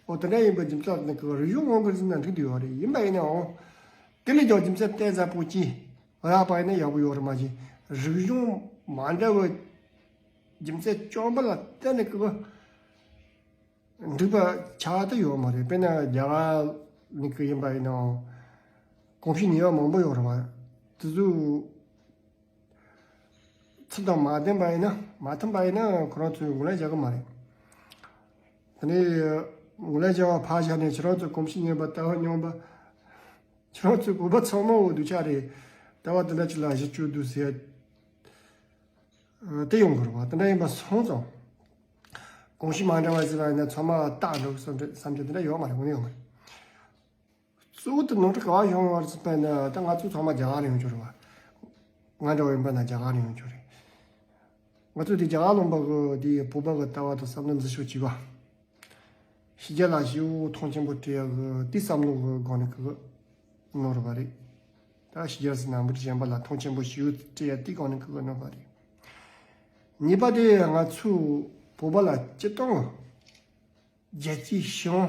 འོ་དེ་འདྲ་ཡིན་པ་རྒྱུ་མཚན་ནི་གི་རིག་གཞུང་དབང་གིས་ཟེར་ན་འགྲིག་འདུག་ཡོད་རེད། ཡིན་པ་ཡིན་ནའང་དེ་ལས་ཀྱང་རྒྱུ་མཚན་གཏིང་ཟབ་པོ་ཅིག་རག་པ་ཡིན་ན་ཡག་པོ་ཡོད་རེད། མ་གཞི་རིག་གཞུང་མ་འདྲ་བའི་རྒྱུ་མཚན་རྐྱང་པ་ལ་བརྟེན་ནས་གི་འགྲིག་པ་ཆགས་ཀྱི་ཡོད་མ་རེད། དཔེར་ན་རྒྱ་གར་ནས་གི་ཡིན་པ་ཡིན་ནའང་གོམས་གཤིས་ཉེ་བ་མང་པོ་ཡོད་རེད་བ། དེ་ཚོ་ཚུལ་དང་མ་ལྡན་པ་ཡིན་ན། མ་མཐུན་པ་ཡིན་ན་ཁོ་རང་ཚོས་ངོས་ལེན་བྱ་གི་མ་རེད། དེ་ནས་ངོས་ལེན་བྱ་བ་ཕར་བཞག་ནས་ཁྱེད་རང་ཚོ་གོམས་གཤིས་ཉེ་བ། ལྟ་བ་རྙིང་པ། ཁྱེད་རང་ཚོའི་བོད་པ་ཚང་མ་འོ་སྡུག་ཅག་རེད། ལྟ་བ་དེ་འདྲ་ཅིག་ལ་གཞི་བཅོལ་འདུག་ཟེར་ཡ་དེ་ཡོང་གི་རེད་བ། དེ་འདྲ་ཡིན་པ་སོང་ཙང་གོམས་གཤིས་མ་འདྲ་བ་ཟེར་བ་ཡིན་ན་ཚང་མ་བཏགས་འགྲོ་གི་བསམ་བསམ་རྒྱུ་དེ་འདྲ་ཡོད་མ་རེད། དངོས་གནས་ཡོད་མ་རེད། གཙོ་བོ་དེ་ནོར་འཁྲུལ་ག་བ་བྱུང་བ་རེད་ཟེར་བ་ཡིན་ན། ད་ང་ཚོ་ཚང་མ་རྒྱ་གར་ནས་ཡོང་རྒྱུ་རེད་བ། ང་འདྲ་བ་ཡིན་པ་ན་རྒྱ་གར་ནས་ཡོང་རྒྱུ་རེད། ང་ཚོ་དེ་རྒྱ་གར་ལུང་པ་གི་དེ་བོད་པ་གི་ལྟ་བ་དང་བསམ་བློ་འཛིན་ཕྱོགས་གཅིག་པ། ཕྱི་རྒྱལ་ལ་ཞེ་པོ་མཐོང་ཆེན་པོ་སྤྲད་ཡ་གི་དེ་བསམ་བློ་གི་སྒང་ནས་གི་ནོར་བ་རེད། ད་ཕྱི་རྒྱལ་ཟེར་ན་མི་རིགས་གཞན་པ་ལ་མཐོང་ཆེན་པོ་ཞེ་པོ་སྤྲད་ཡ་དེ་སྒང་ནས་གི་ནོར་བ་རེད། གཉིས་པ་དེ་ང་ཚོ་བོད་པ་ལ་སྤྱིར་བཏང་རྒྱལ་སྤྱིའི་ཤེས་ཡོན་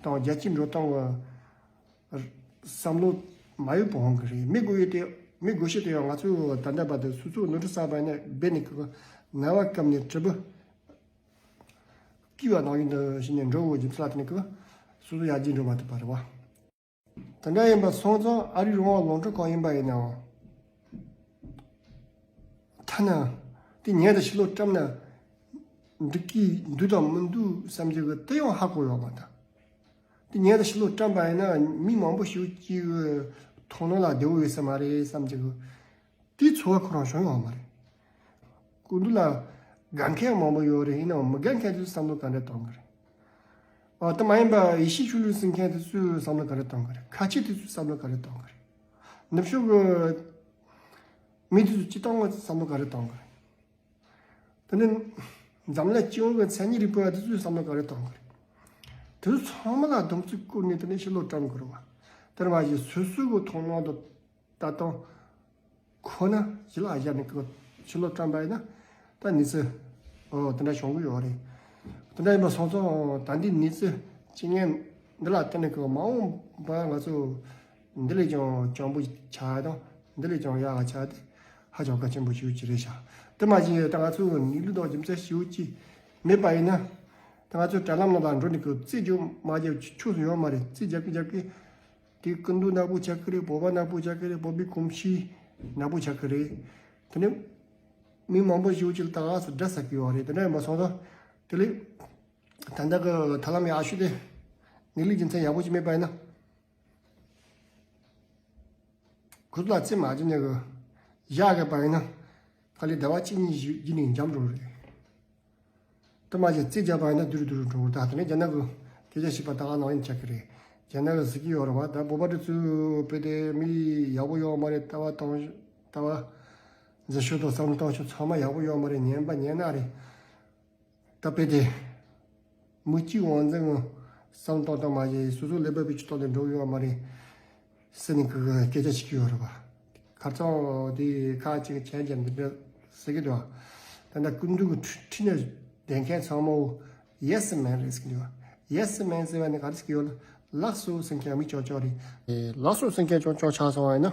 དང་རྒྱལ་སྤྱིའི་འགྲོ་སྟངས་ཀྱི་བསམ་བློ་མ་ཡོད་པ་འོང་གི་རེད། མི་དགོས་ཡོད་དེ། མི་དགོས་ཤེས་དེ་ཡང་ང་ཚོས་ད་ལྟ་བར་དུ་སོ་སོའི་ནོར་འཁྲུལ་གསར་པ་ནས་འབད་ནས་གི་ནམ་བར་སྐམ་ནས་དྲིལ་བུ་བསྐྱིས་པ་ནང་བཞིན་དུ་བྱས་ནས་འགྲོ་དགོས་རྒྱུ་མཚན་ལ་བརྟེན་ནས་གི་སོ་སོ་ཡར་རྒྱས་འགྲོ་མ་ཐུབ་པ་རེད་བ། དེ་འདྲ་ཡིན་པ་སོང་ཙང་ཨ་རིའི་རང་དབང་རླུང་འཕྲིན་ཁང་ཡིན་པ་ཡིན་ནའང་། ཐ་ན་དེ་ཉན་དང་ཕྱི་ལོགས་བཀྲམ་ན་འགྲིག་གི་འདུག་དང་མི་འདུག་བསམ་གྱི་གི་དེ་ཡང་ཧ་གོ་ཡོད་མ་རེད། དེ་ཉན་དང་ཕྱི་ལོགས་བཀྲམ་པ་ཡིན་ན་མི་མང་པོ་ཞིག་གི་མཐོང་སྣང་ལ་བདེ་བོ་ཡོད་ས་མ་རེད་བསམ་གྱི་གི་དེའི་ཚོར་བ་ཁོ་རང་བྱུང་ཡོད་མ་རེད། སྐུ་མདུན་ལ་དགའ་མཁན་མང་པོ་ཡོད་རེད། ཡིན་ནའང་མི་དགའ་མཁན་དེ་ཚོས་བསམ་བློ་ག་འདྲ་གཏོང་གི་རེད། ཨ། དེ་མ་ཡིན་པ་ཡེ་ཤུའི་ཆོས་ལུགས་ཟེར་མཁན་དེ་ཚོས་བསམ་བློ་ག་འདྲ་གཏོང་གི་རེད། ཁ་ཆེ་དེ་ཚོས་བསམ་བློ་ག་འདྲ་གཏོང་གི་རེད། ནུབ་ཕྱོགས་ཀྱི་མི་དེ་ཚོས་སྤྱིར་བཏང་གི་བསམ་བློ་ག་འདྲ་གཏོང་གི་རེད། དེ་ནི་འཛམ་གླིང་སྤྱི་ཡོངས་ཀྱི་མཚན་ཉིད་རིག་པ་དེ་ཚོས་བསམ་བློ་ག་འདྲ་གཏོང་གི་རེད། དེ་ཚོ་ཚང་མ་ལ་སྡོམ་རྩིས་བསྐུར་ནས་དེ་ནས་ཕྱི་ལོགས་བཀྲམ་དགོས་རེད་བ། དེར་མ་ཞིག་སོ་སོའི་གི་མཐོང་སྣང་དང་ལྟ་སྟངས་ཁོ་ན་ཞི་ལ་བཞག་ནས་ཁོ་ཕྱི་ལོགས་བཀྲམ་པ་ཡིན་ན་ད་གནས་ཚུལ་ཨོ་དེ་འདྲ་བྱུང་གི་ཡོད་རེད། དེ་འདྲ་ཡིན་པ་སོང་ཙང་ད་འདི་གནས་ཚུལ་ཅི་ངན་འདི་ལ་བརྟེན་ནས་ཁོ་མ་འོངས་པ་ང་ཚོ་འདི་ལས་ཀྱང་སྤྱང་པོ་ཆགས་དང་འདི་ལས་ཀྱང་ཡག་ག་ཆགས་ཏེ་ཧ་ཅང་གལ་ཆེན་པོ་ཞིག་ཅིག་རེད་ཤག་དེ་མ་ཡིན་ད་ང་ཚོ་གནས་ལུགས་དང་རྒྱུ་མཚན་ཞིག་ཅིག་མེད་པ་ཡིན་ན་ད་ང་ཚོ་དྲ་ལམ་ནང་ལ་འགྲོ་ནས་ཁོ་རྩིས་རྒྱུ་མ་རྒྱབ་ཆོག་ས་ཡོད་མ་རེད། རྩིས་རྒྱབ་ཀི་རྒྱབ་ཀི། དེ་སྐུ་མདུན་ནག་པོ་ཆགས་ཀྱི་རེད། བོད་པ་ནག་པོ་ཆགས་ཀྱི་རེད། བོད་པའི་གོམས་གཤིས་ནག་པོ་ཆགས་ཀྱི་རེད། དེ་ནས་མི་མང་པོ་ཞིག་ཅིག་ལ་ད་ག་སེ་དགྲ་ཟ་གི་ཡོད་རེད། དེ་འདྲ་ཡིན་པ་སོང་ཙང་དེ་ལས་ད་ལྟ་གི་ཐབས་ལམ་ཡག་ཤོས་དེ་གནས་ལུགས་རྒྱུ་མཚན་ཡག་པོ་ཞིག་མེད་པ་ཡིན་ན་ཁོ་ཚོ་ལ་རྩིས་མ་བྱས་ནས་གི་བཞག་གི་པ་ཡིན་ན་ཕ་ལས་ཟླ་བ་གཅིག་གཉིས་ཞིག་རྗེས་ནས་འཇམ་འགྲོ་རེད། དེ་མ་བྱས་རྩིས་རྒྱབ་པ་ཡིན་ན་དུ་རུ་དུ་རུ་འགྲོ་གི། ད་དེ་ནས་རྒྱ་ནག་གི་སྐད་ཆ་བཤད་པ་ད་ག་ནང་ཡིན་ཆགས་ཀྱི་རེད། རྒྱ་ནག་གི་ཟེར་གྱི་ཡོད་རེད་བ། ད་བོད་པ་དེ་ཚོ་དཔེ་དེ་མི་ཡག་པོ་ཡོད་མ་རེད། ལྟ་བ་དང་ལྟ་བ་འཛིན་ཕྱོགས་དང་བསམ་བློ་གཏོང་ཕྱོགས་ཚང་མ་ཡག་པོ་ཡོད་མ་རེད། ཉན་པ་ཉན་ན་རེད། ད་དཔེ་དེ་མི་གཅིག་དབང་འཛིན་གྱི་བསམ་བློ་གཏོང་སྟངས་མ་བྱས་སོ་སོ་ཀླད་པ་བེད་སྤྱོད་གཏོང་དེ་འགྲོ་གི་ཡོད་མ་རེད་ཟེར་ནས་གི་སྐད་ཆ་བཤད་ཀྱི་ཡོད་རེད་བ། ཁ་རྩང་དེ་ཁ་ཅིག་གིས་མཁྱེན་མཁྱེན་འདི་འདྲ་ཟེར་གྱི་འདུག་ད་ལྟ་སྐུ་མདུན་གྱི་ཁྲི་ཁྲི་ནས་བསྡད་མཁན་ཚང་མ་ཡེ་སི་མེན་རེད་ཟེར་གྱི་འདུག་ཡེ་སི་མེན་ཟེར་བ་ནི་ག་རེ་ཟེར་གྱི་ཡོད་ལ། ལགས་སོ་ཟེར་མཁན་མི་ཅོག་ཅོག་རེད། ལགས་སོ་ཟེར་མཁན་ཅོག་ཅོག་ཆགས་སོང་བ་ཡིན་ན།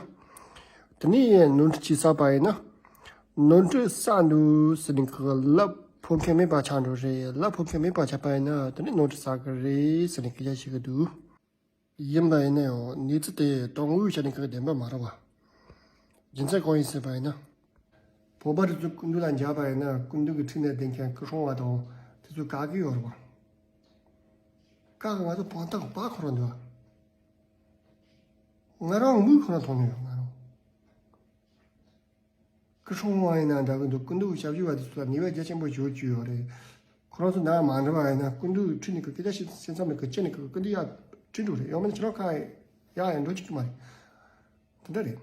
དེ་ནས་ནོར་འཁྲུལ་བྱས་ཚར་བ་ཡིན་ན། ནོར་འཁྲུལ་བསགས་འདུག་ཟེར་ནས་གི་ལབ་ཕོད་མཁན་མེད་པ་ཆགས་འགྲོ་རེད། ལབ་ཕོད་མཁན་མེད་པ་ཆགས་པ་ཡིན་ན་དེ་ནས་ནོར་འཁྲུལ་བསགས་གི་རེད་ཟེར་ནས་སྐད་ཆ་བཤད་གི་འདུག་ཡིན་པ་ཡིན་ན་ཡང་གནས་ཚུལ་དེ་དོན་དངོས་བྱས་ནས་གི་བདེན་པ་མ་རེད་བ། རྒྱུ་མཚན་གང་ཡིན་ཟེར་བ་ཡིན་ན། བོད་པ་དེ་ཚོ་སྐུ་མདུན་ལ་མཇལ་བ་ཡིན་ན་སྐུ་མདུན་གྱི་ཁྲི་ནས་བསྡད་མཁན་སྐུ་སྲུང་བ་དང་དེ་ཚོ་བཀག་གི་ཡོད་རེད་བ། བཀག་གི་ང་ཚོ་དཔང་རྟགས་པ་ཁོ་རང་འདུག་ང་རང་མིག་ཁོ་རང་མཐོང་མྱོང་ཡོད་ང་རང་། སྐུ་སྲུང་བ་ཡིན་ན་འདྲ་གི་འདུག་སྐུ་མདུན་ཞབས་ཞུ་བ་དེ་ཚོ་ལ་ནུས་པ་རྒྱ་ཆེན་པོ་ཞིག་ཡོད་ཀྱི་ཡོད་རེད། ཁོ་རང་ཚོ་ནང་མ་འགྲོ་བ་ཡིན་ན་སྐུ་མདུན་ཁྲིད་ནས་གི་སྐད་ཆ་བཤད་བཤད་མཚམས་ནས་གི་ཁྲིད་འགྲོ་རེད། ཡང་མིན་ན་ཁྱེད་རང་ཁ་ཡེ་ ཡང་ཡང་འགྲོ་བཅུག་གི་མ་རེད། དེ་འདྲ་རེད།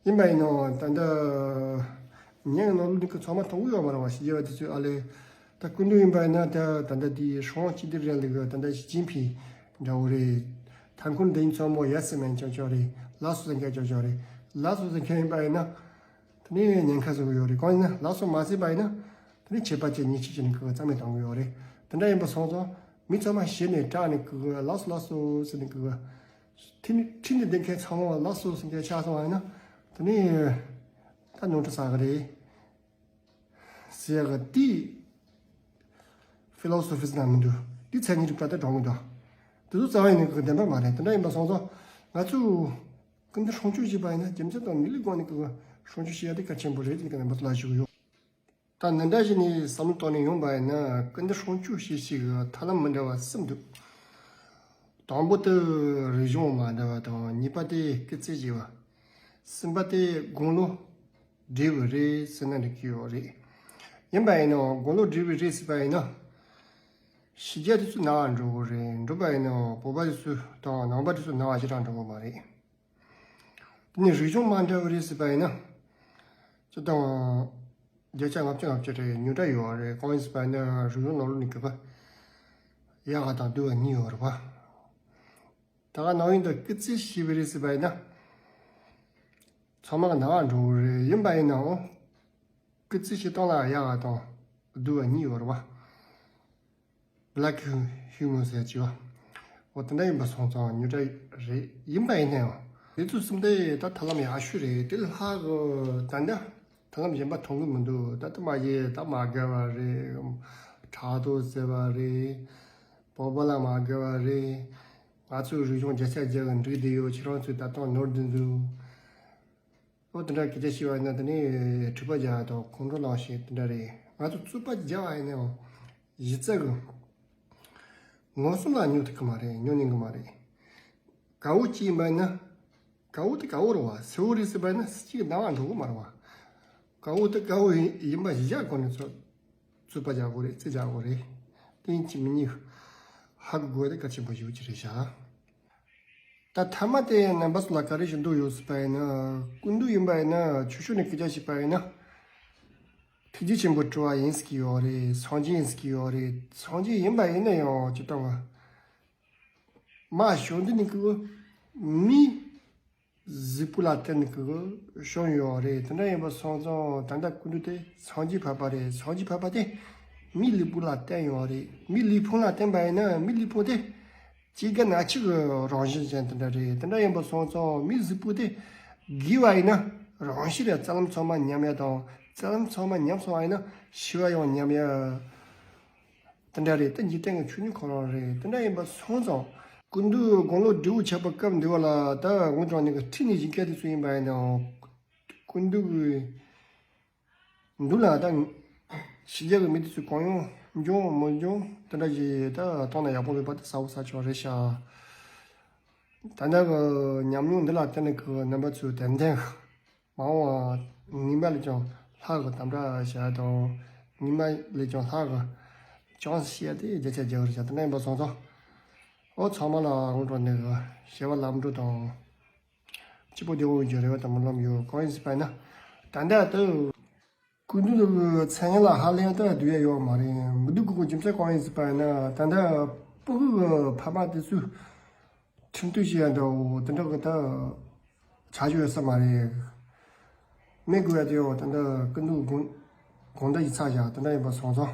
ཡིན་པ་ཡིན་ནའང་ད་ལྟ་ཉན་ནོར་ལུག་ཚང་མ་མཐོང་གི་ཡོད་མ་རེད་བ། ཞི་རྒྱས་པ་དེ་ཚོས་ཨ་ལས། ད་སྐུ་མདུན་ཡིན་པ་ཡིན་ན་ད་ད་ལྟ་དེའི་ཧྲང་ཅི་དེ་རེད་ལ་ད་ལྟ་ཞི་ཅིན་ཕིང་འདྲ་བོ་རེད། ཐང་ཁུན་དེ་ཚང་མ་ཡ་སི་མན་ཅོག་ཅོག་རེད། ལགས་སོ་ཟེར་མཁན་ཅོག་ཅོག་རེད། ལགས་སོ་ཟེར་མཁན་ཡིན་པ་ཡིན་ན། དེ་ནས་ཉེན་ཁ་བཟོ་གི་ཡོད་རེད། གང་ཡིན་ན་ལགས་སོ་མ་ཟེར་བ་ཡིན་ན། དེ་ནས་ཆད་པ་བཅད་ཉེས་ཆད་བཅད་ནས་ཀི་གི་རྩ་མེད་གཏོང་གི་ཡོད་རེད། དེ་འདྲ་ཡིན་པ་སོང་ཙང་མི་ཚང་མ་ཞི་ནས་དྲག་ནས་ཀི་གི་ལགས་སོ་ལགས་སོ་ཟེར་ནས་ཀི་གི་ཁྲི་ནས་ཁྲི་ནས་བསྡད་མཁན་ཚང་མ་ལགས་སོ་ཟེར་མཁན་ཆགས་སོང་བ་ཡིན་ན། དེ་ནས་ད་ནོར་འཁྲུལ་ཟ་གི་རེད་ཟེར་གི་དེ། ཕི་ལོ་སོ་ཕི་ནང་མི་འདུག་དེ་མཚན་ཉིད་རིག་པ་དེ་གྲོང་གི་འདུག་དེ་ཚོ་རྩ་བ་ཡིན་ནས་ཀི་གི་བདེན་པ་མ་རེད། དེ་འདྲ་ཡིན་པ་སོང་ཙང་ང་ཚོས། སྐུ་མདུན་སྲུང་སྐྱོབ་བྱེད་པ་ཡིན་ན་རྒྱུ་མཚན་དང་ངེས་ལེགས་སྒོ་ནས་ཀི་གི་སྲུང་སྐྱོབ་བྱེད་ཡ་དེ་གལ་ཆེན་པོ་རེད་ཅེས་ཀྱི་རྣམ་པ་ལ་ཞུ་གི་ཡོད། ད་འདི་འདྲ་ཞིག་ནས་བསམ་བློ་བཏང་ནས་ཡོང་པ་ཡིན་ན་སྐུ་མདུན་སྲུང་སྐྱོབ་བྱེད་ཤེས་ཀྱི་ཐབས་ལམ་མི་འདྲ་བ་གསུམ་འདུག་དང་པོ་དེ་རིག་གཞུང་མ་འདྲ་བ་དང་། གཉིས་པ་དེ་སྐུ་ཚེ་ཞེས་པ། གསུམ་པ་དེ་དགུང་ལོ་བགྲེས་པ་རེད་ཟེར་ན་འགྲིག་གི་ཡོད་རེད། ཡིན་པ་ཡིན་ནའང་དགུང་ལོ་བགྲེས་པ་རེད་ཟེར་བ་ཡིན་ན། ཕྱི་རྒྱལ་དེ་ཚོ་ནང་འགྲོ་གི་རེད། འགྲོ་པ་ཡིན་ནའང་བོད་པ་དེ་ཚོ་དང་ནང་པ་དེ་ཚོ་ནང་ཞེ་དྲག་འགྲོ་གི་མ་རེད། དེ་ནས་རིག་གཞུང་མ་འདྲ་བ་རེད་ཟེར་བ་ཡིན་ན། སྤྱིར་བཏང་བརྒྱ་ཆ་ལྔ་བཅུ་ལྔ་བཅུ་རེད། ཉུང་དྲགས་ཡོད་རེད། གང་ཡིན་ཟེར་བ་ཡིན་ན་རིག་གཞུང་ནང་ལོགས་ནས་གི་པ་ཡག་ག་དང་སྡུག་ག་གཉིས་ཡོད་རེད་པ། ད་ག་ནང་བཞིན་དུ་སྐུ་ཚེ་ཞེས་པ་རེད་ཟེར་བ་ཡིན་ན། ཚང་མ་གི་ནང་འགྲོ་གི་རེད། ཡིན་པ་ཡིན་ནའང་། སྐུ་ཚེ་ཞེ་སྟོང་ལ་ཡག་ག་དང་སྡུག་ག་གཉིས་ཡོད་རེད་པ། བྷི་ལེག་ཧིའུ་མར་ཟེར་གྱི་བ། འོ་དེ་འདྲ་ཡིན་པ་སོང་ཙང་ཉོ་གྲ་རེད། ཡིན་པ་ཡིན་ན་ཡང་དེ་ཚོ་གསུམ་དེ་ད་ཐབས་ལམ་ཡག་ཤོས་རེད། དེ་ལྷག་གི་ད་འདྲ་ཐབས་ལམ་གཞན་པ་མཐོང་གི་མི་འདུག་ད་དེ་མ་ཡེ་ད་མ་དགའ་བ་རེད། ཕྲག་དོག་ཟེར་བ་རེད། བོད་པ་ལ་མ་དགའ་བ་རེད། ང་ཚོའི་རིག་གཞུང་བརྒྱ་ཆ་བརྒྱ་གི་འགྲིག་བསྡད་ཡོད། ཁྱེད་རང་ཚོས་ད་དུང་ནོར་བསྡད་འདུག་འོ་དེ་འདྲ་སྐད་ཆ་བཤད་པ་ཡིན་ན་དེ་ནས་འཁྲུག་པ་རྒྱག་ཡ་དང་ཁོང་ཁྲོ་ལངས་བྱེད་དེ་འདྲ་རེད། ང་ཚོ་རྩོད་པ་རྒྱག་པ་ཡིན་ནའང་གཞི་རྩ་གི་ངོ་སྲུང་ལ་ཉོ་ཐུབ་ཀྱི་མ་རེད། ཉོ་ཉན་གྱི་མ་རེད། དགའ་བོ་གཅིག་ཡིན་པ་ཡིན་ན་དགའ་བོ་དེ་དགའ་བོ་རེད་བ། སེར་བོ་རེད་ཟེར་བ་ཡིན་ན་སུ་གཅིག་གི་སྣང་བ་འགྲོ་གི་མ་རེད་བ། དགའ་བོ་དེ་དགའ་བོ་ཡིན་པ་གཞི་བཞག་གོང་ནས་ཚོ་རྩོད་པ་རྒྱག་དགོས་རེད། རྩོད་རྒྱག་དགོས་རེད། དེ་ཡིན་གཅིག་མིན་གཉིས་ཧ་གོ་དགོས་དེ་གལ་ཆེན་པོ་ཞིག་ཅིག་རེད་ཤག་ད་མཐའ་མ་དེ་རྣམ་པ་ཚོ་ལ་ག་རེ་ཞུ་འདོད་ཡོད་ཟེར་བ་ཡིན་ན། སྐུ་མདུན་ཡིན་པ་ཡིན་ན་ཆོས་ཕྱོགས་ནས་སྐད་ཆ་བཤད་པ་ཡིན་ན། ཐུགས་རྗེ་ཆེན་པོ་སྤྲུལ་བ་ཡིན་ཟེར་གྱི་ཡོད་རེད། སངས་རྒྱས་ཡིན་ཟེར་གྱི་ཡོད་རེད། སངས་རྒྱས་ཡིན་པ་ཡིན་ན་ཡང་ཅི་ལྟ་བ། མ་བྱུང་དུས་ནས་ཀྱི་མི་གཟུགས་པོ་ལ་བརྟེན་ནས་ཀྱི་བྱུང་ཡོད་རེད། དེ་འདྲ་ཡིན་པ་སོང་ཙང་ད་ལྟ་སྐུ་མདུན་དེ་སངས་རྒྱས་འཕགས་པ་རེད། སངས་རྒྱས་འཕགས་པ་དེ་མིའི་ལུས་པོ་ལ་བརྟེན་ཡོད་རེད། མིའི་ལུས་ཕུང་ལ་བརྟེན་པ་ཡིན་ན་མིའི་ལུས་ཕུང་དེ་སྐྱེ་རྒ་ན་འཆི་གི་རང་བཞིན་ཅན་དེ་འདྲ་རེད། དེ་འདྲ་ཡིན་པ་སོང་ཙང་མིའི་གཟུགས་པོ་དེ་རྒས་པ་ཡིན་ན་རང་བཞིན་རེད། རྩ་ལམ་ཚང་མ་ཉམས་ཡ་དང་རྩ་ལམ་ཚང་མ་ཉམས་སོང་བ་ཡིན་ན་ཤི་བ་ཡང་ཉམས་ཡ། དེ་འདྲ་རེད། ད་འཇིག་རྟེན་གྱི་ཆོས་ཉིད་ཁོ་རང་རེད། དེ་འདྲ་ཡིན་པ་སོང་ཙང་སྐུ་མདུན་དགུང་ལོ་བགྲེས་པོ་ཆགས་པའི་སྐབས་འདི་བ་ལ་ད་འོན་ཀྱང་ནི་གི་ཁྲིད་ནས་བཞིན་སྐད་དེ་ཚོ་ཡིན་པ་ཡིན་ནའང་སྐུ་མདུན་གྱི་མདུན་ལ་ད་ཕྱི་རྒྱལ་གྱི་མི་དེ་ཚོས་གང་ཡོང་འབྱུང་མི་འབྱུང་དེ་འདྲ་ཞིག་ད་གཏོང་ན་ཡག་པོ་མེད་པ་དེ་གསལ་པོ་གསལ་ཆོག་རེད་ཤག་ད་ལྟ་གི་ཉམས་མྱོང་འདི་ལ་བརྟེན་ནས་གི་རྣམ་པ་ཚོས་ཏན་ཏན་མ་འོངས་པ་ངེས་པ་ལས་ཀྱང་ལྷག་གི་དམ་དྲག་བྱ་དང་ངེས་པ་ལས་ཀྱང་ལྷག་གི་ཅང་ཤེས་ཏེ་རྒྱ་ཆ་རྒྱག་རེ་བྱ། དེ་འདྲ་ཡིན་པ་སོང་ཙང་འོ་ཚང་མ་ལ་དངོས་གྲུབ་ནས་གི་བྱ་བ་ལམ་འགྲོ་དང་སྐྱིད་པོ་བདེ་བོ་ཡོང་རྒྱུ་རེ་བ་དང་སྨོན་ལམ་ཡོད། གང་ཡིན་ཟེར་བ་ཡིན་ན་ད་ལྟ་དུ་སྐུ་མདུན་གྱི་མཚན་སྙན་ལ་ཧ་ལས་ཏེ་སྡུག་ཡ་ཡོད་མ་རེད། མི་སྡུག་གི་རྒྱུ་མཚན་གང་ཡིན་ཟེར་བ་ཡིན་ན་ད་ལྟ་སྤུ་གུ་གི་ཕ་མ་དེ་ཚོས་ཁྲིམས་གཏུག་བྱེད་ཡ་འདྲ་བོ་དེ་འདྲ་གི་ད་བྱ་རྒྱུ་ཡོད་ས་མ་རེད། མི་དགོས་ཡ་དེ་ཡོད་ད་ལྟ་སྐུ་མདུན་དགོངས་དགོངས་དག་ཡིག་ཚགས་བཞག་དེ་འདྲ་ཡིན་པ་སོང་ཙང་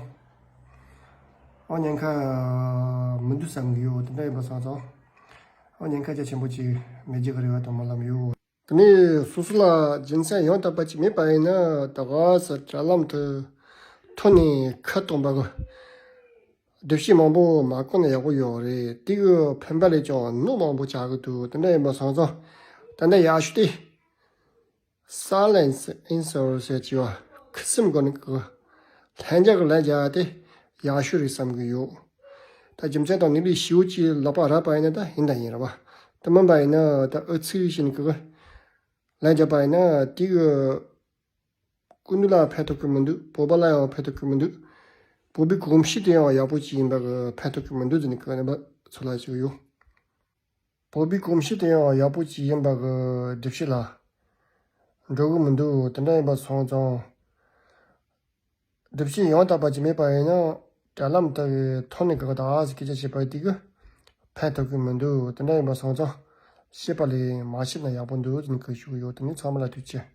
ཨོ་ཉེན་ཁ་མི་འདུག་བསམ་གི་ཡོད། དེ་འདྲ་ཡིན་པ་སོང་ཙང་ཨོ་ཉེན་ཁ་རྒྱ་ཆེན་པོ་ཅིག་མེད་རྒྱུ་གི་རེ་བ་དང་སྨོན་ལམ་ཡོད། དེ་ནས་སོ་སོ་ལ་རྒྱུ་མཚན་ཡང་དག་པ་ཅིག་མེད་པ་ཡིན་ན་ད་ག་ས་དྲ་ལམ་དུ་ཐོན་ནས་ཁ་སྟོང་པ་གི་སྡེབ་བཤད་མང་པོ་མ་བཀོད་ན་ཡག་པོ་ཡོད་རེད། དེ་གི་ཕན་པ་ལས་ཀྱང་གནོད་མང་པོ་ཆགས་གི་འདུག་དེ་འདྲ་ཡིན་པ་སོང་ཙང་ད་ལྟ་ཡག་ཤོས་དེ་Silence is answer ཟེར་གྱི་བ་ཁུ་སིམ་གོ་ནི་གི་ལྷན་རྒྱས་ཀྱི་ལན་རྒྱག་དེ་ཡག་ཤོས་རེད་བསམ་གི་ཡོད། ད་རྒྱུ་མཚན་དང་ངེས་ལུགས་ཞིའུ་ཅིག་ལབ་པ་རག་པ་ཡིན་ན་ད་ཡིན་ད་ཡིན་ར་བ། དེ་མིན་པ་ཡིན་ན་ད་ཨུ་ཚུགས་བྱས་ནས་གི་ལན་རྒྱག་པ་ཡིན་ན་དེ་གི་སྐུ་མདུན་ལ་ཕན་ཐོགས་ཀྱི་མི་འདུག་བོད་པ་ལ་ཡང་ཕན་ཐོགས་ཀྱི་མི་འདུག་བོད་པའི་གོམས་གཤིས་དེ་ཡང་ཡག་པོ་ཅིག་ཡིན་པ་གི་ཕན་ཐོགས་ཀྱི་མི་འདུག་ཟེར་ནས་གི་རྣམ་པ་ཚོ་ལ་ཞུ་གི་ཡོད། བོད་པའི་གོམས་གཤིས་དེ་ཡང་ཡག་པོ་ཅིག་ཡིན་པ་གི་སྒྲུབ་བྱེད་ལ་འགྲོ་གི་མི་འདུག་དེ་འདྲ་ཡིན་པ་སོང་ཙང་། སྒྲུབ་བྱེད་ཡང་དག་པ་ཅིག་མེད་པ་ཡིན་ན་དྲ་ལམ་ལྟ་བུའི་ཐོག་ནས་གི་ད་ཟེར་སྐད་ཆ་བཤད་པ་དེ་གི་ཕན་ཐོགས་གི་མི་འདུག་དེ་འདྲ་ཡིན་པ་སོང་ཙང་བཤད་པ་ལས་མ་བཤད་ན་ཡག་པོ་འདུག་དེ་ནི་གི་ཞུ་གི་ཡོད། དེ་ནི་ཚང་མ་ལ་ཐུགས་རྗེ་ཆེ།